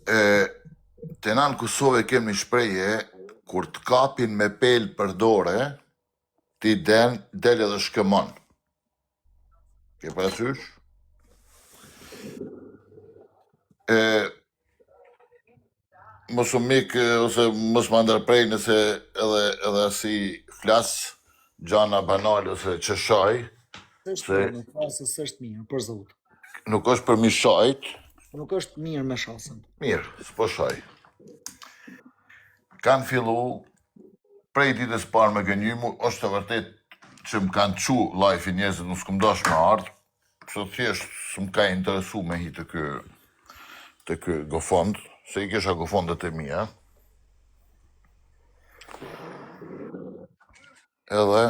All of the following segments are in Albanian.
E, te na në Kosovë e kemi një shprehje, kur të kapin me pel për dore, ti den, del edhe shkëmon. Ke parasysh? E, mos u mik ose mos ma ndërprej nëse edhe edhe asi flas gjana banale ose që shaj, S'është se mirë, me tha se s'është mirë, për zot. nuk është për mi shajt, Nuk është mirë me shasën. mirë, s'po shaj. Kanë fillu prej ditës parë me gënjy mu, është e vërtet që më kanë çu live njerëzit, nuk s'kum dash me ardhë, se thjesht s'më ka interesu me hi te ky te ky gofond, se i kisha gofondet e mia. Edhe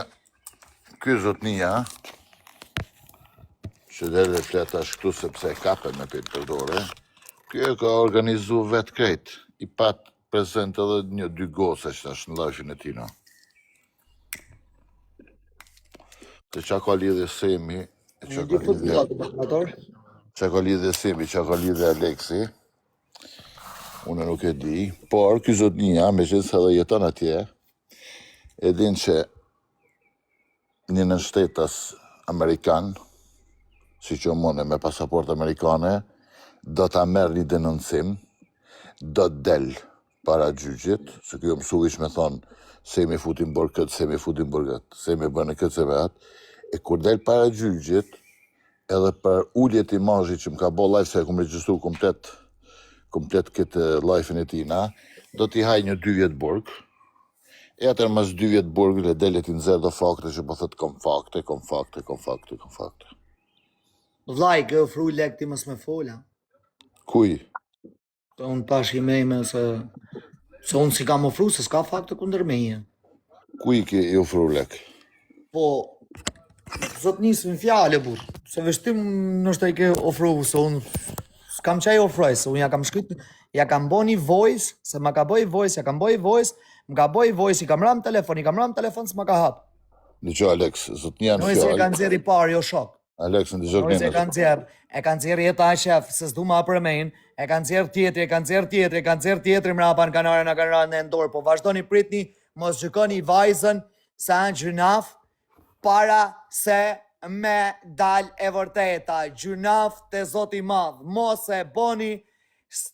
ky zotnia që del e flet tash këtu sepse e kapën me pel për dore, ky e ka organizu vetë krejt, i pat prezent edhe një dy goca që tash në live-in e tina. Se ça ka lidhje Semi, e ça ka lidhje, ça ka lidhje Semi, ça ka lidhje Aleksi, unë nuk e di, por ky zotnia, meqenëse edhe jeton atje, e din që një nënshtetas amerikan, siç jom unë me pasaportë amerikane, do ta merr një denoncim, do të del para gjyqit, se ky o mësu veç me thonë Semi futi n'burg këtë, Semi futi n'burg këtë, Semi bënë këtë, Semi atë, e kur del para gjyqit, edhe për ulje të imazhit që më ka bo live se e kom regjistru komplet komplet këtë live-in e tina, do t'i haj një dy vjet burg, e atëherë mas dy vjet burg le del e t'i nxjerr do fakte që po thot kom fakte, kom fakte, kom fakte, kom fakte. Vllai, ke ofru lek ti mos me fola. Kuj? Po unë pash i mejme se se unë si kam ofru se s'ka fakte kundër meje. Kuj ke i ofru lek? Po zotnis në fjalë burr, se veç ti ndoshta i ke ofru se unë s'kam çaj ofroj, se unë ja kam shkruajt, ja kam bo një voice, se ma ka boj voice, ja kam boj voice, më ka boj voice, i kam ra në telefon, i kam ra në telefon s'ma ka hap. Dëgjo Alex, zotnia në Noizi e fjalë. ka nxjerr i parë, jo shok. Alex, në dëgjo Noizi e kënën. ka nxjerr, e ka nxjerr jeta e shef, se s'du ma përmen, e ka nxjerr tjetri, e ka nxjerr tjetri, e ka nxjerr tjetri mrapa në kanare na kanë rënë në dorë, po vazhdoni pritni, mos gjykoni vajzën se janë gjynaf para se me dal e vërteta, gjynaf te Zoti i madh, mos e boni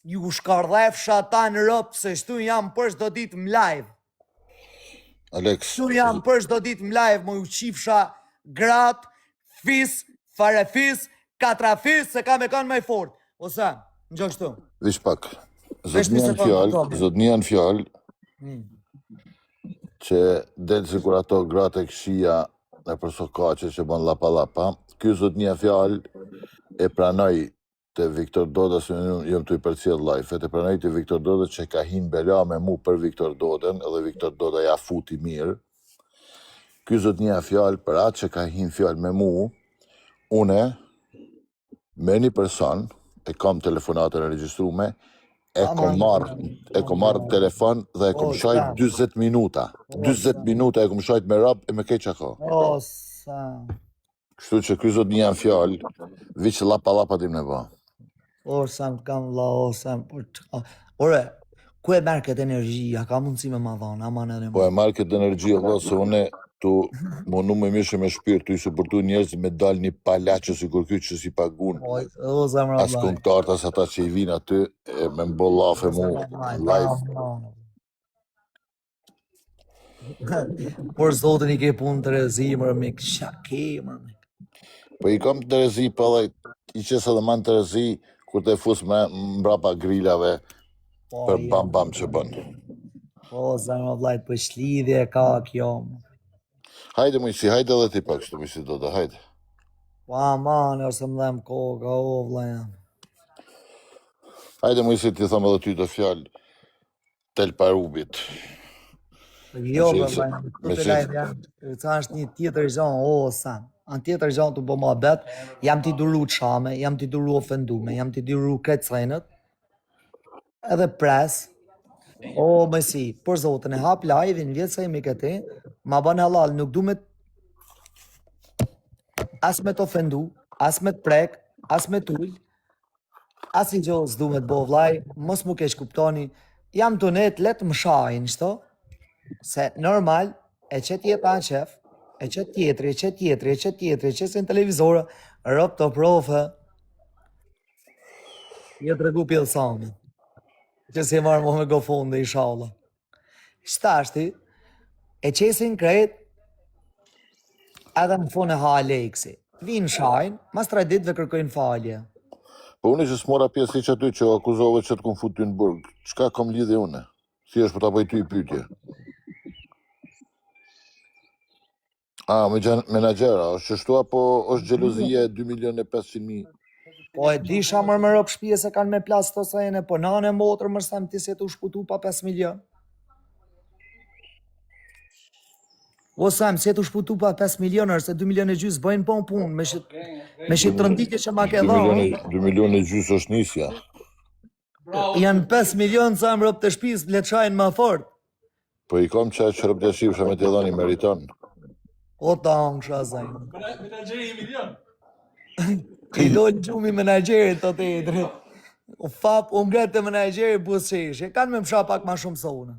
ju shkardhefsha ta në rëp se shtu jam për çdo ditë më live. Alex, Kështu jam për çdo ditë më live, më ju qifsha grat, fis, farefis, katrafis, se kam e kanë më i fort. Ose, në gjë kështu. Vish pak. Vesh një Zotnia në sekundë, fjalë, Tomi. zotnia në fjalë Mm. që del sikur ato gratë e këqija nëpër sokaqe që bën llapa llapa. Ky zotnia fjalë e pranoi te Viktor Doda se unë jam tu i përcjell live-et, e pranoi te Viktor Doda që ka hin bela me mu për Viktor Dodën, edhe Viktor Doda ja futi mirë. Ky zotnia fjalë për atë që ka hin fjalë me mu, une me një person e kam telefonatën e regjistrume, e kom marr, e kom marr në telefon dhe e kom shajt 40 minuta. 40 minuta e kom shajt me rab e me krejt çka ka. O, sa. Kështu që ky zotnia në fjalë, veç llapa llapa dim me ba. O, sa më kam vlla, o, sa më... Po, qa- Ore, ku e merr këtë energji? A ka mundësi me ma dhon, aman edhe Po më. e marr këtë energji valla se unë tu mundu me mishë me shpirt, tu i suportu njerëz me dal një palaqo sikur ky që si pagun. O, o zemra As vllai. këngëtarët as ata që i vinë aty e me mbo llafe O, mu zemra vllai, live. tamam. Por zotin i ke punë të rezi, mërë mik, qa ke, mërë mik. Po i kam të rezi, po edhe i qes edhe ma në të rezi, kur të fus me mbrapa grilave Po, për jo. bam bam që bën. Po, zemra vllai, po ç'lidhje ka kjo. mo. Hajde Mujsi, hajde edhe ti pak kështu Mujsi Doda, hajde. Po aman, ose më dhem koka, o vlla jam. Hajde Mujsi ti them edhe ty do fjalë tel parubit. Jo, Me po qenë se- vlla jam, këtu me të qenë live jam, ca është një tjetër gjë, o sa. An tjetër gjë tu bë muhabet, jam t'i duru të shame, jam t'i duru ofendume, jam t'i duru krejt srenët. Edhe pres. O, më si, për zotin e hap live-in, vjet sa jemi këte, ma bën halal, nuk du me as me të ofendu, as me të prek, as me tul. Asnjë gjë s'du me të bo vllai, mos mu keq kuptoni. Jam tu net, le të më shajnë qëto, se normal, e qet jeta në qef, e qet tjetri, e qet tjetri, e qet tjetri, e qesin televizora, rob të profe. Jo të regu pjellësami. Që si e marrë mo me gofunde, inshallah. Shtashti, e qesin krejt, edhe në fund e ha Aleksi. Vinë shajnë, mas tre ditëve kërkojnë falje. Po unë që s'mora pjesë hiç aty që akuzove që të kum fut ty në burg. Çka kam lidhje unë? Si është po ta bëj ty pyetje? A, me gjan, menaxhera, është qështu apo është xhelozia e 2 milion e 500 mijë? Po e disha mër me rob shpije se kanë me plas të sene, po nanë e motër mër sa më ti se tu shputu pa 5 milion. O sa më si tu shputu pa 5 milion, është se 2 milion e gjysë bëjnë po punë, me shit, me shit trënditje që ma ke 2 milion dhënë. e 2 milion e gjysë është nisja. Janë 5 milion sa më rob të shtëpisë, le të shajnë më fort. Po i kam që që rob të shifsha me të dhënë i meriton. O ta angsha zajnë. Menaxheri i milion. I dol gjumi menaxherit të tjetrit. U fap, u ngret të menaxheri buzëqesh. E kanë me msha pak ma shumë se unë.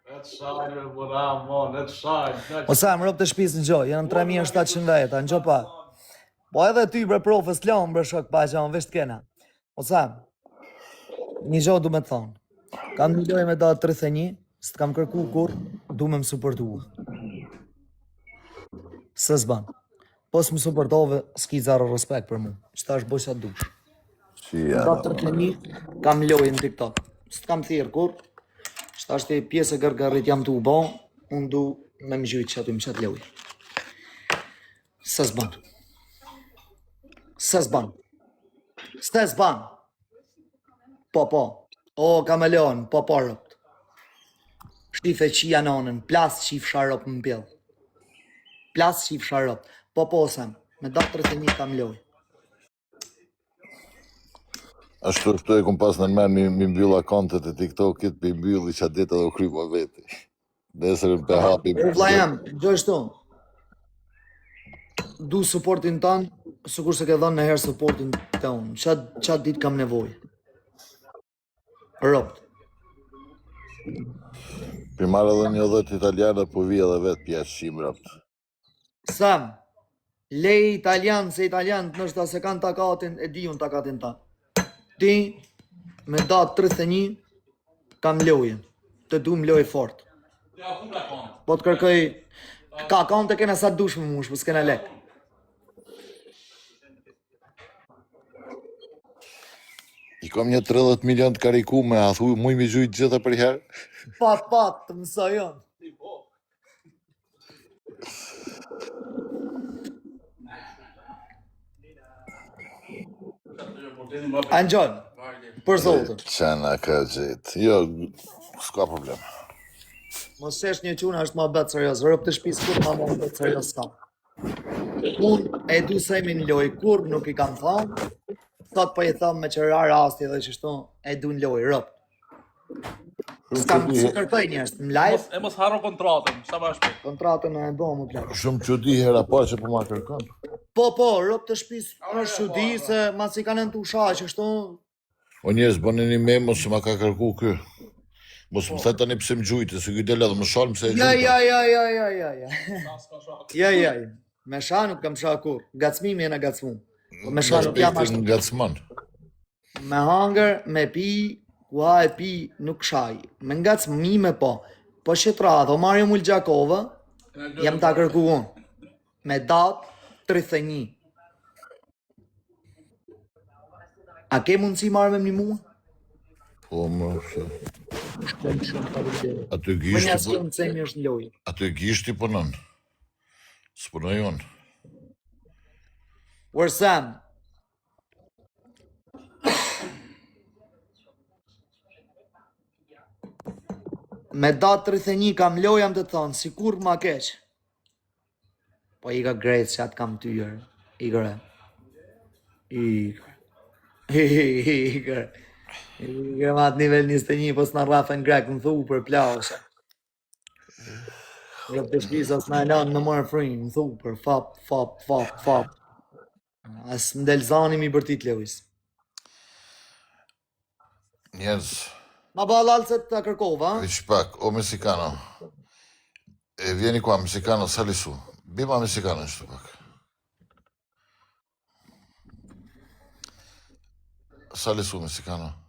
Le të shajnë, me bura, mo, le të shajnë. le të O sa më rob të shtëpisë në gjë, janë 3700 veta, në gjë pa. Po edhe ty bre profës lon bre shok pa gjë, veç të kena. O sa një gjë du me të thonë. Kam një lojë me datë 31, s'të kam kërku kur, du me më suportu. Se s'ban. Po s'më suportove, s'ki zero respekt për mu. Që tash bëj sa dush. Si Në janë. datë 31 kam lojë në TikTok. S'të kam thirrë kur. Që tash ti pjesë e gërgërit jam tu u bo, unë du me më gjujt që aty më qatë lojë. Se s'ban. Se s'ban. Se s'ban. Po, po. O, kameleon, po, po, ropt. Shife qia nonën, plas qifsha rop më pjell. Plas qifsha rop. Po, po, sem. Me datë 31 kam lojë. Ashtu ashtu e kum pas në mend mi, mi mbyll akontet e TikTokit, mi mbylli çat ditë edhe u kry po veti. Nesër pe hapi. O vlla jam, gjithashtu. Du suportin tan, sikur se ke dhënë në herë suportin të unë. Qa, qa ditë kam nevojë. Robt. Pi marr edhe një dhet italiane, po vi edhe vet pjesë shim robt. Sam, lej italian se italian ndoshta se kanë takatin, e di unë takatin ta. Ti, me datë 31, kam lojën. Të du më lojë fort. Ja, ku ka kont? Po të kërkoj, ka akaunt e kena sa dush me mush, po s'kena lek. I kam një 30 milion të karikume, a thuj muj mi gjujt gjitha për herë? Pa, pa, të mësojon. Ti po. Angjon, për zotin. Qa na ka gjetë? Jo, s'ka problem. Mos shesh një çuna është muhabet serioz. Rob të shtëpisë kur ma muhabet serioz s'kam. Unë e du se jemi në lojë, kur nuk i kam thënë. Sot po i them me qëra rasti dhe qështu e du në lojë, rob. Shumë S'kam çudi, së kërkoj njerëz në live, Mos e mos harro kontratën, sa më shpejt. kontratën e bë më plak. shumë çudi hera parë që po ma kërkon. Po, po, rob të shtëpisë është çudi se masi kanë në tusha qështu, O njerëz bëni një memo se ma ka kërku ky. Mos më the tani pse më gjujtë, se ky del edhe më shalm se e Ja, gjujta. ja, ja, ja, ja, ja, ja. Sa s'ka shaka. Ja, ja, ja. Me sha nuk kam sha kur. Gacmimi jena gacmu. Po me sha Nga nuk jam shpejti ashtu. në gacmon. Me hangër, me pi, ku ha e pi, nuk shaj. Me ngacmime po. Po shitra, o Mario Mul Gjakova, jam ta kërku unë. Me datë 31. A ke mundësi marrë me më një mua? Po më se. Shumë shumë faleminderit. Aty Po një gishti po, asgjë të themi është në lojë. aty gishti punon. S'punoj unë. Wërsam. Me datë 31 kam lojë jam të thonë, si kur ma keq. Po i ka grejt që atë kam tyër. Igre. Igre. Igre. Igre ma atë nivel 21, po s'na rrafen grek në thu për plasha. Rëp të shpisa s'na e lanë në marë frymë, më thu për fap, fap, fap, fap. As më del zani mi bërtit Lewis. Njerëz, Ma bë halal se ta kërkova, ha? veç pak, o Mexicano. E vieni qua, Mexicano, sali su. Bima Mexicano në pak. Sali su, Mexicano.